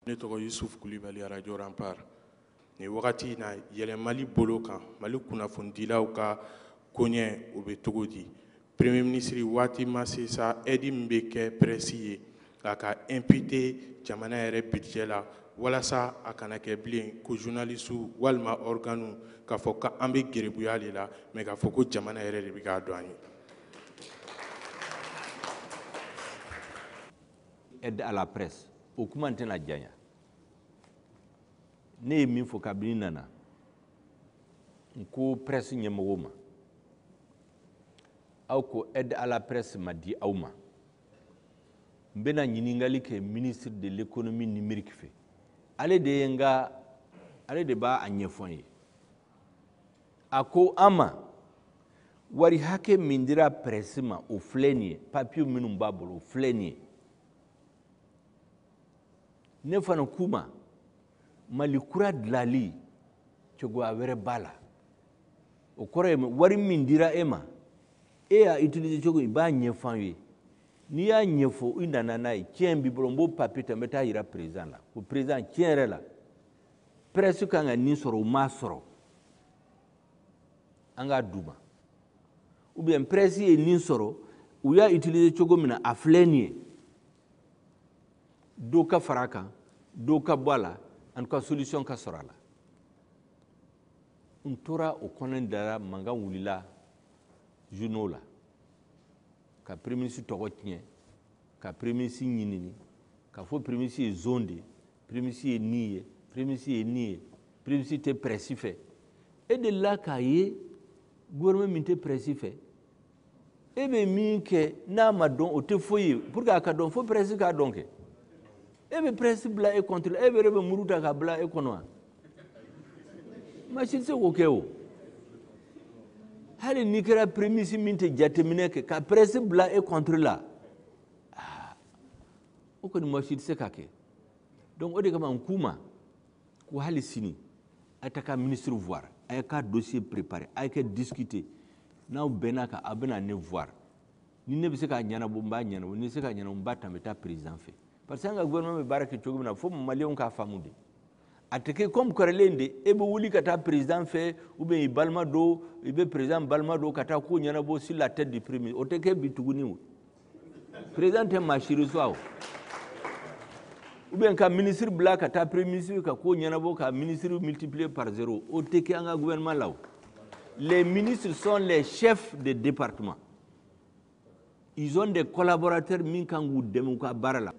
Ne tɔgɔ Yusuf Kulibali, Radio Rempart. Nin wagati in na, yɛlɛ Mali bolo kan, Mali kunnafonidilaw ka koɲɛ, o bɛ cogo di? Premier ministre, waati ma se sa, aide min bɛ kɛ presse ye, k'a ka imputer jamana yɛrɛ budget la, walasa a kana kɛ bilen ko journaliste walima organe k'a fɔ k'an bɛ gerebuya de la, mais k'a fɔ ko jamana yɛrɛ de bɛ k'a dɔn an ye? Aide à la presse, o kuma tɛna janya. Ne ye min fɔ kabini nana, n ko presse ɲɛmɔgɔw ma, aw ko aide à la presse ma di aw ma. N bɛna ɲininkali kɛ ministre de l'économie numérique fɛ. Ale de ye n ka, ale de b'a ɲɛfɔ n ye. A ko an ma, wari hakɛ min dira presse ma, o filɛ nin ye, papier minnu b'a bolo, o filɛ nin ye. Ne fana k'u ma, Mali kura dilali cogoya wɛrɛ b'a la. O kɔrɔ ye wari min dira e ma, e y'a utiliser cogo, i b'a ɲɛfɔ an ye. N'i y'a ɲɛfɔ, i nana n'a ye, tiɲɛ b'i bolo, n b'o papier ta, n bɛ taa yira président la. Ko président, tiɲɛ yɛrɛ la, presse kan ka nin sɔrɔ, o m'a sɔrɔ, an k'a d'u ma. Ou bien presse ye nin sɔrɔ, u y'a utiliser cogo min na, a filɛ nin ye. Dɔ ka fara a kan, dɔ ka bɔ a la, en tout cas solution ka sɔrɔ a la. N tora o kɔnɔ dara, mankan wulila journaux la, ka premier ministre tɔgɔ tiɲɛ, ka premier ministre ɲinini, ka fɔ premier ministre ye zon de ye, premier ministre ye nin ye, premier ministre ye nin ye, premier ministre tɛ presse fɛ. E delila k'a ye gouvernement min tɛ presse fɛ? E bɛ min kɛ n'a ma dɔn, o tɛ foyi ye. Pour que a ka dɔn, fo presse k'a dɔn kɛ. E bɛ presse bila e contre la, e yɛrɛ bɛ muru ta k'a bila e kɔnɔ wa? Maa si tɛ se k'o kɛ o. Hali n'i kɛra premier ministre min tɛ jateminɛ kɛ, ka presse bila e contre la, o kɔni maa si tɛ se k'a kɛ. Donc o de kama n k'u ma ko hali sini a ye taa ministre voir, a ye ka dossier préparer, a ye kɛ discuter. N'aw bɛnna kan, a bɛna ne voir. Ni ne bɛ se k'a ɲɛnabɔ, n b'a ɲɛnabɔ. Ni ne se k'a ɲɛnabɔ, n b'a ta, n bɛ taa président fɛ. Parce que an ka gouvernement bɛ baara kɛ cogo min na, fo maliyɛnw k'a faamu de. A tɛ kɛ comme kɔrɔlen de, e bɛ wuli ka taa président fɛ, ou bien i balima dɔ, i bɛ président balima dɔ ka taa ko ɲɛnabɔ sur la tête du premier ministre. O tɛ kɛ bi tuguni o. Président tɛ maa si reçoit o. Ou bien ka ministre bila ka taa premier ministre ka ko ɲɛnabɔ, ka ministre multiplier par 0. O tɛ kɛ an ka gouvernement la o. Les ministres sont les chefs de département. Ils ont des collaborateurs min kan k'u dɛmɛ u ka baara la.